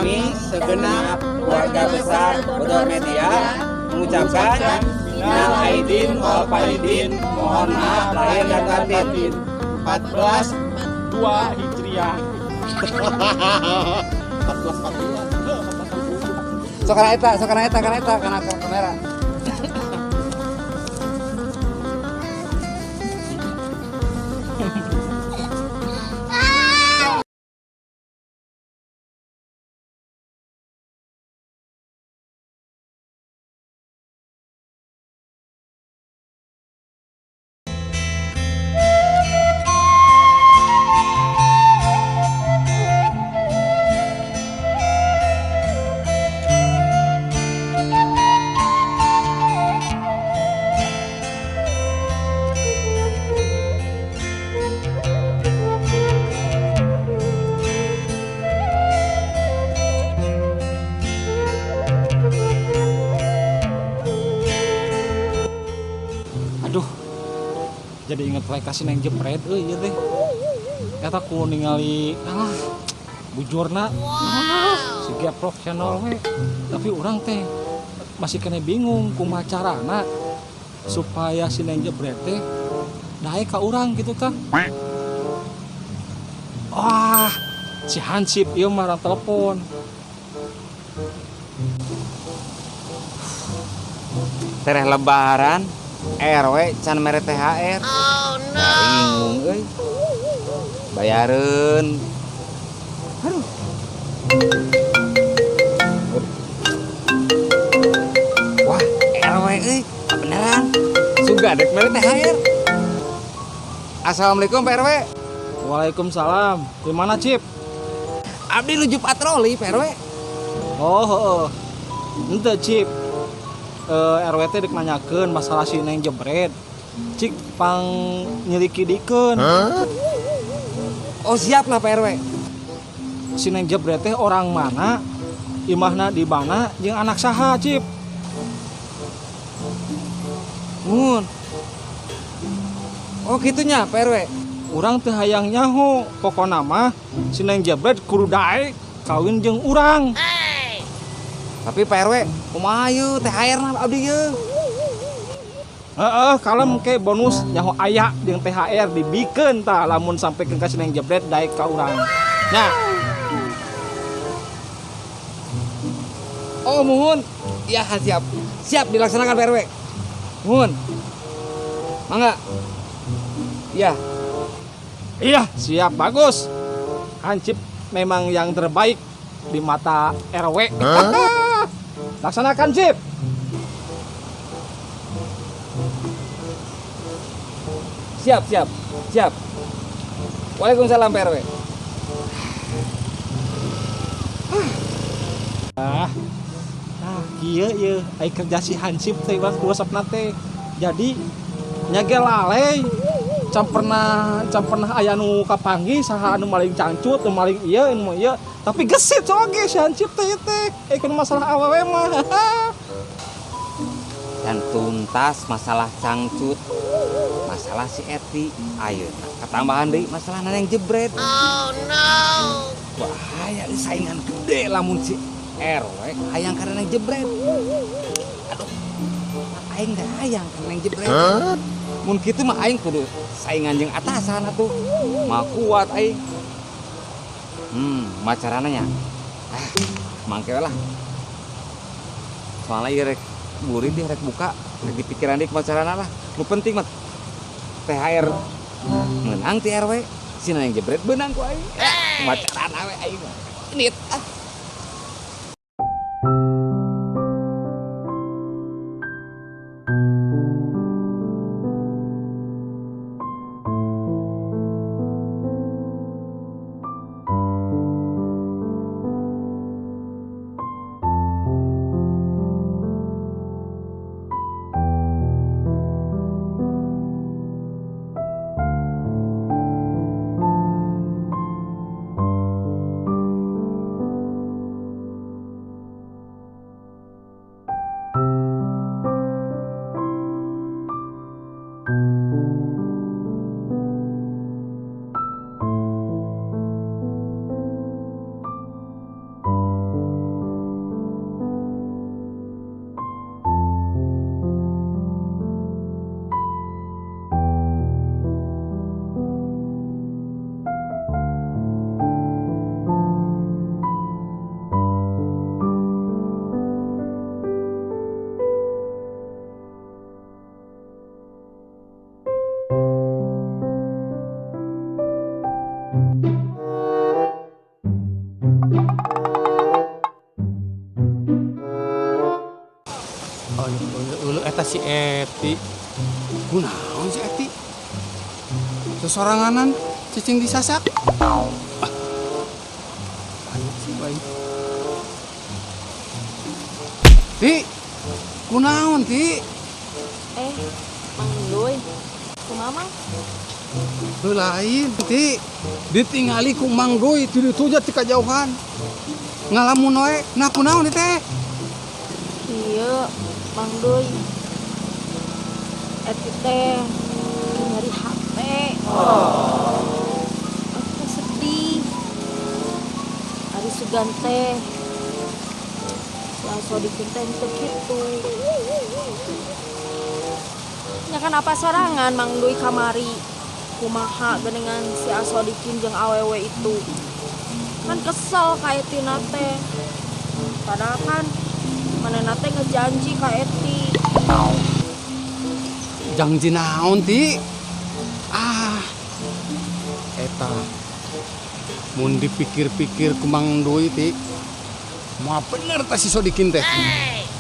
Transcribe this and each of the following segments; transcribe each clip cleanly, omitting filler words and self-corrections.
Kami segenap keluarga besar Bodor Media mengucapkan minal aidin wal faidin, mohon maaf lahir dan batin. 1442 Hijriah. 1442. Sok kana eta, sok kana eta, kana eta, kana kamera. Aduh, jadi inget wae ka si Neng Jepret euy ieu teh. Eta ku ningali alah bujurna. Wow. Si geprok channel we. Tapi urang teh masih kena bingung kumaha carana supaya si Neng Jepret teh daek ka urang gitu tah. Wah, si Hansip ieu mah orang telepon. Tereh lebaran RW can mere THR. Oh no. Bingung euy. Bayareun. Aduh. Wah, RW euy, beneran. Suga dek mere THR. Assalamualaikum Pak RW. Waalaikumsalam. Di mana, Cip? Abdi nuju patroli, Pak RW. Oh, heeh. Henteu, Cip. RW teh dek nanyakeun masalah si Neng Jebret. Cik pang nyelikidikeun. Huh? Oh, siap lah Pak RW. Si Neng Jebret teh orang mana? Imahna di mana jeung anak saha, Cip? Mun. Oh, kitunya Pak RW. Urang teh hayang nyaho, pokona mah si Neng Jebret kudu daek kawin jeung urang. Tapi Pak RW, kumaha ieu THR na abdi ieu? Heeh, kalem ke bonus nyaho aya jeung THR dibikeun tah lamun sampai ka si Neng Jebret daek ka urang. Nya. Oh, muhun. Ya, siap. Siap dilaksanakan Pak RW. Muhun. Mangga. Ya. Iya, siap, bagus. Hansip memang yang terbaik di mata RW. Huh? Laksanakan, Cip. Siap, siap, siap. Waalaikumsalam Pak RW. Ah, kieu ieu ai kerja si Hansip teh bang kuasapna teh. Jadi nya ge lalai can pernah aya nu kapanggih saha anu maling cangcut, nu maling ieu, nu ieu, tapi gesit oge si Hansip teh ieu teh. Kudu masalah awewe mah. Dan tuntas masalah cangcut, masalah si Eti, ayeuna ketambahan deui masalah Neng Jebret. Oh no. Bahaya saingan gede lamun si RW hayang kana Neng Jebret. Aduh, aing teh hayang kana Neng Jebret. Huh? Mun kitu mah aing kudu saingan jeung atasan atuh. Mah kuat aing. Macarana nya. Ah, mangke lah. Soalnya ieu rek burit deh, rek buka, rek dipikiran deui macarana lah. Nu penting mah THR menang ti RW, si Neng Jebret beunang ku aing. Macarana we aing mah. Nit ah. Eta si Eti. Kunaon si Eti? Sesoranganan cicing disasak. Ah. Banyak sih baik. Ti, kunaon Ti? Mang Doi. Kumaha, Mang? Heuh lain Ti. Ditingali ku Mang Doi ti ditu ti kajauhan. Ngalamun we, nah kunaon teh? Iya, Mang Doi. Eti teh nyari HP. Oh. Aku sedih. Ari sugan teh. Si Asodikin teh henteu kitu. Nya kan apa sorangan Mang Doi kamari. Kumaha geuningan si Asodikin jeung awewe itu. Kan kesel ka Etina teh. Padahal kan manehna teh ngejanji ka Eti. Janji naon Ti? Ah. Eta mun dipikir-pikir ku Mang Doi Ti. Moal bener teh si Sodikin teh.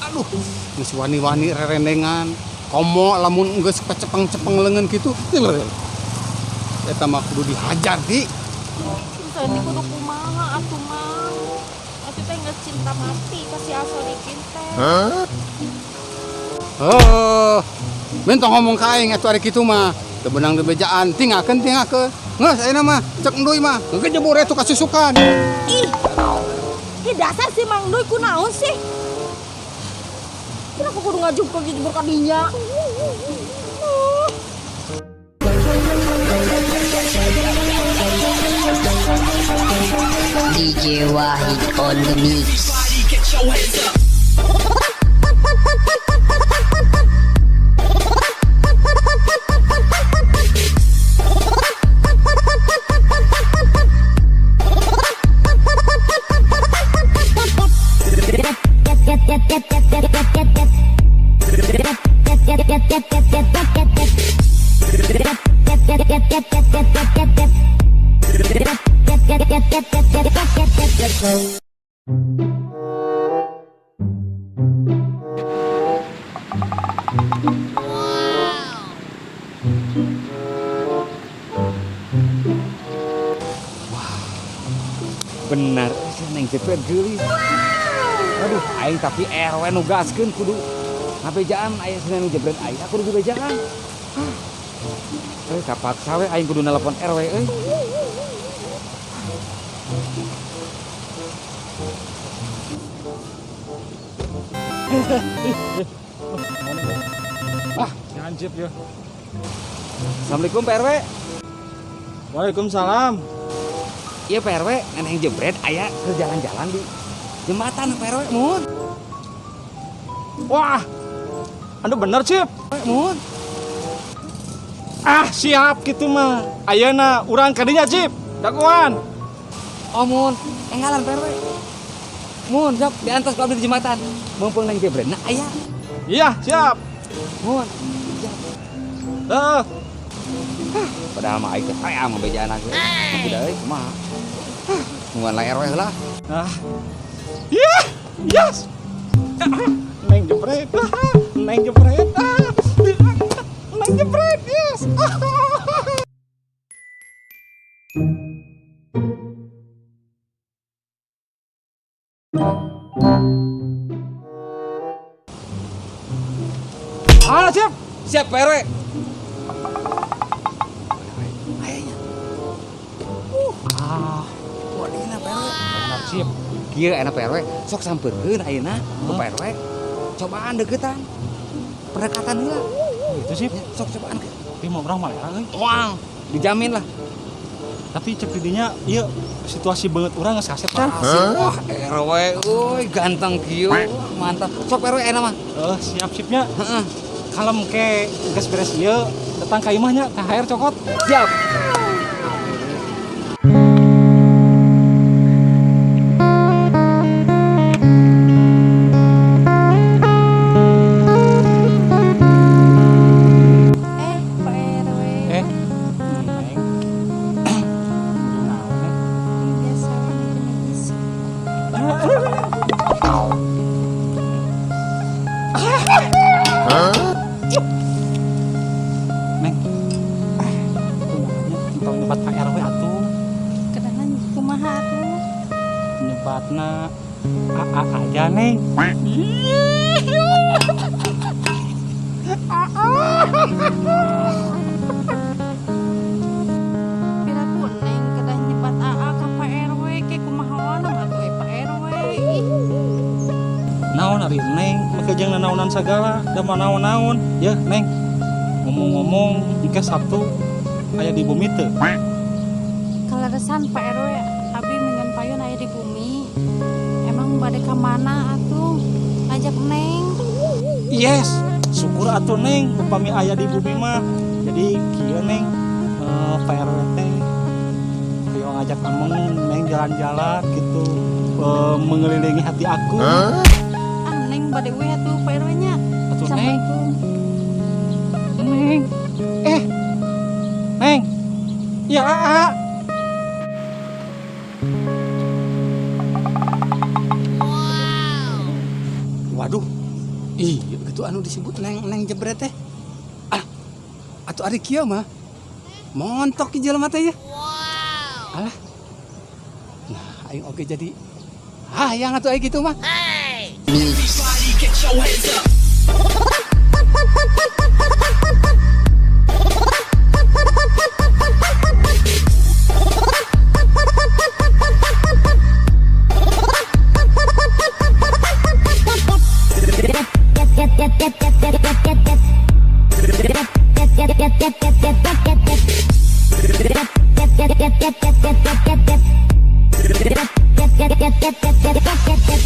Aduh, geus wani-wani rerendengan. Komo lamun geus kecepeng-cepeng leungeun kitu. Eta mah kudu dihajar Ti. Terus Eti kudu kumaha atuh Mang? Eti teh geus cinta mati ka si Asodikin teh. Oh, mentong ngomong ka aing atuh ari kitu mah. Teu beunang dibejaan, tinggalkeun tinggalkeun. Geus ayeuna mah cek Enduy mah, ngegejebur atuh kasusukan. Ih. Ih dasar si Mang Doi kunaon sih? Kenapa kudu ngajubur ka dinya? DJ Wahid on the mix. Benar, si Neng Jepret geulis. Aduh, aing tapi RW nu gaskeun kudu ngabejaan aya si Neng Jepret aing aku kudu bejaan. Kapaksa we aing kudu nelpon RW euy. Ah, ngancip ya. Assalamualaikum Pak RW. Waalaikumsalam. Iya Pak RW, Neng Jepret aya ke jalan-jalan di jembatan Pak RW, muhun. Wah. Aduh bener, Cip. Muhun. Ah, siap gitu mah. Ayeuna urang ka dinya, Cip. Dagoan. Oh, muhun. Enggalan Pak RW. Muhun, sok diantos ku abdi di jembatan. Mumpung Neng Jepret na aya. Iya, siap. Muhun. Siap. Heeh. Padahal mah aing teh hayang ngabejaan aku. Tapi da euy kumaha. Nungguan lah RW heula. Ah. Iya, yes. Neng Jepret. Neng Jepret. Neng Jepret, yes. Ah, siap. Siap Pak RW. Ayahnya. Ah, wadina Pak RW. Benar, Cip. Kieu enak Pak RW, sok sampeurkeun ayeuna ke Pak RW. Cobaan deketan. Pendekatan heula. Oh, itu sih. Ya, sok cobaan ke. Tapi mau urang mah lera euy. Moal, dijamin lah. Tapi cek didinya ieu situasi banget urang geus kasep kan. Wah, RW euy ganteng kieu. Mantap. Sok Pak RW enak mah. Siap sipnya. Heeh. Kalem ke geus beres ieu datang ka imah nya THR cokot. Siap. Pak RW. Neng. Naon ya? Biasa kan geus. Nyebatna AA aja Neng. Piraku Neng kedah nyebat AA ka Pak RW ke kumaha atuh Pak RW. Ih. Naon ari Neng make jeung nanaonan sagala da mah naon-naon. Ya Neng. Ngomong-ngomong engke Sabtu aya di bumi teu? Kaleresan Pak RW abi minggon payun aya di bumi. Emang bade ka mana atuh? Ajak Neng. Yes, syukur atuh Neng upami aya di bumi mah. Jadi kieu Neng, Pak RW teh ayo ngajak ameng Neng jalan-jalan gitu, mengelilingi hati aku. Ah Neng bade we atuh Pak RW nya. Atuh Neng. Assalamualaikum. Neng. Neng. Ya, AA. Waduh. Ih, gitu anu disebut neng jebret teh. Ah, atuh ari kieu mah. Montok ki jelema teh ya. Wow. Alah. Nah, aing oge jadi hayang atuh aing kitu mah.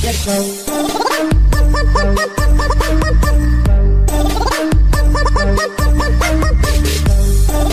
Get